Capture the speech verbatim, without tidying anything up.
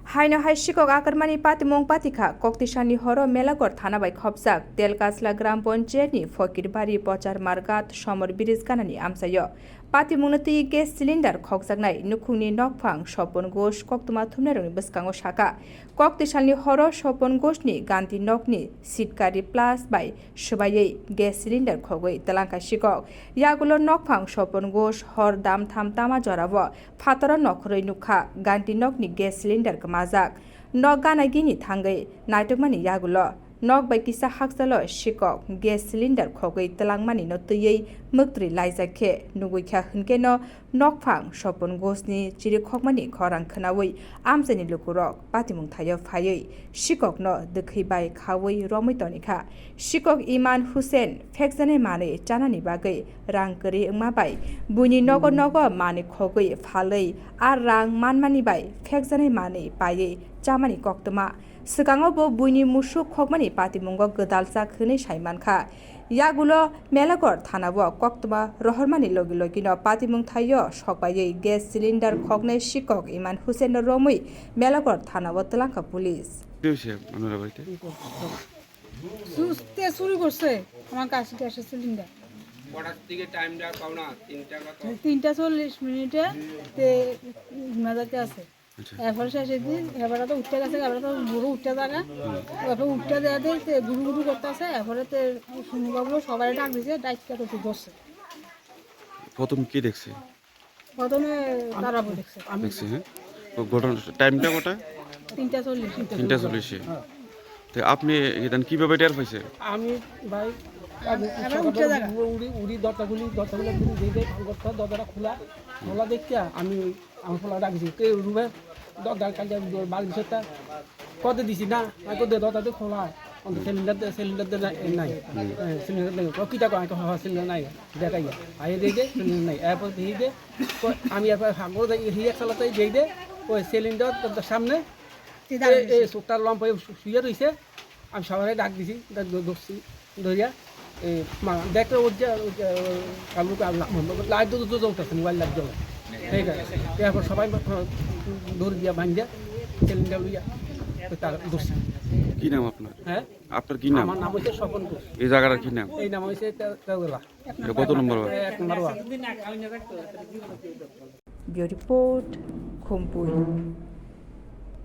Haino hai sikok akormani patimung patikha, koktisalni horo Melagor thana bai khopjak Telkasla Gram Panchayat ni Fokirbari Pochar Margat Somor Bridge ganani amchaio. Patimungno twi gas cylinder khokjaknai nukhungni nokphang Sopon Ghosh koktwma thumnairokni bwskango sakha, koktisalni horo Sopon Ghoshni ganti nokni Sitkari Plus bai swbaiwi gas cylinder khogwi twlangkha sikok. Yagulo nokphang Sopon Ghosh hor damtham tama jorao phataro nokhorwi nukha, ganti nokni gas cylinder kwmajak. Nok gana gini thangwi naitokmani yagulo nok bai kisa hakchalo sikok gas cylinder khogwi twlangmani no twiwi mwktwi laijak khe nugwi kha hwnkhe no nokphang Sopon Ghoshni chirikhokmani khorang khwnawi amchaini lukurok patimung thaio phaiwi sikokno dwkhwi bai khawi romwi tonikha. Sikok Iman Hussein phekjanai manwi chanani bagwi rang kwrwi wngma bai buini nogo nogo manwi khogwi phalwi a rang manmani bai phekjanai manwi paiwi chamani koktwma. Swkango bo buini musuk khokmani patimungo gwdaljak hwnwi sai mankha. Yagulo Melagor thanao koktwma rohormani logi logino patimung thaio sokbaiwi gas cylinder khoknai sikok Iman Hussein no romwi Melagor thanao twlangkha police. কি হৈছে আপোনাৰ বাৰীতে? সুস্থে চুরি করছে আমার কাছে গ্যাসের সিলিন্ডার। কটার দিকে টাইমটা পাও না? তিনটা কত? তিনটা চল্লিশ মিনিটে তে ঘুমাতে আছে। আচ্ছা। এরপরে শেষে দিন এবারে তো উঠতে গেছে, এবারে তো বুড়ো উঠতে জায়গা। এরপরে উঠতে দেওয়া দিয়ে তে গুরু গুরু করতে আছে, এরপরে তে শুনি বাবু সবাই ডাক দিছে, ডাইটটা তো ধরছে। প্রথম কি দেখছে? প্রথমে তারা দেখছে। দেখছে, হ্যাঁ? তো ঘটনা টাইমটা কটা? তিনটা চল্লিশ। তিনটা চল্লিশে। তো আপনি এখানে কিভাবে টের পাইছে? আমি ভাই, আমি আবার সকালে উঠে যারা। উড়ি, উড়ি দরজা খুলি, দরজা খুলে আমি দেখি যে ভাঙ করতে দরজাটা খোলা, খোলা দেখতে আমি, আমি খোলা রাখছি। কে রুমে দরজা কালকে বাড়ি দিছে তা কত দিছি না, আমি তো দে দরজা দিয়ে খোলা, অন্ত সিলিন্ডার দে, সিলিন্ডার দে নাই, নাই। হ্যাঁ, সিলিন্ডার নাই। ও কিতা কয়? আমি তো, হ্যাঁ, সিলিন্ডার নাই। দেখাই, আইয়ে দেখে সিলিন্ডার নাই। এরপর দেখি যে, কয়, আমি এরপর হাগো যাই, হি এক সালাতে দেখি যে, ওই সিলিন্ডার দরজার সামনে, এই, এই সুটটা লম্বা হয়ে শু-, শুয়ে রয়েছে। আমি সবাই ডাক দিছি, ডাক ধ-, ধরছি, ধরিয়া, এই, মা, দেখলে ওর যে, ওই যে, কালু কাল লা-, লাইট তো, তো জ্বলতেছে, মোবাইল লাইট জ্বলে। ঠিক আছে। এরপর সবাই মা-, দৌড় দিয়া ভাঙিয়া সিলিন্ডার লইয়া তো তার ধরছি। কি নাম আপনার? হ্যাঁ? আপনার কি নাম? আমার নাম হচ্ছে স্বপন ঘোষ। এই জায়গাটার কি নাম? এই নাম হচ্ছে তে-, তেজলা। এটা কত নম্বর ওয়ার্ড? এক নম্বর ওয়ার্ড। Bureau Report, Khumpui.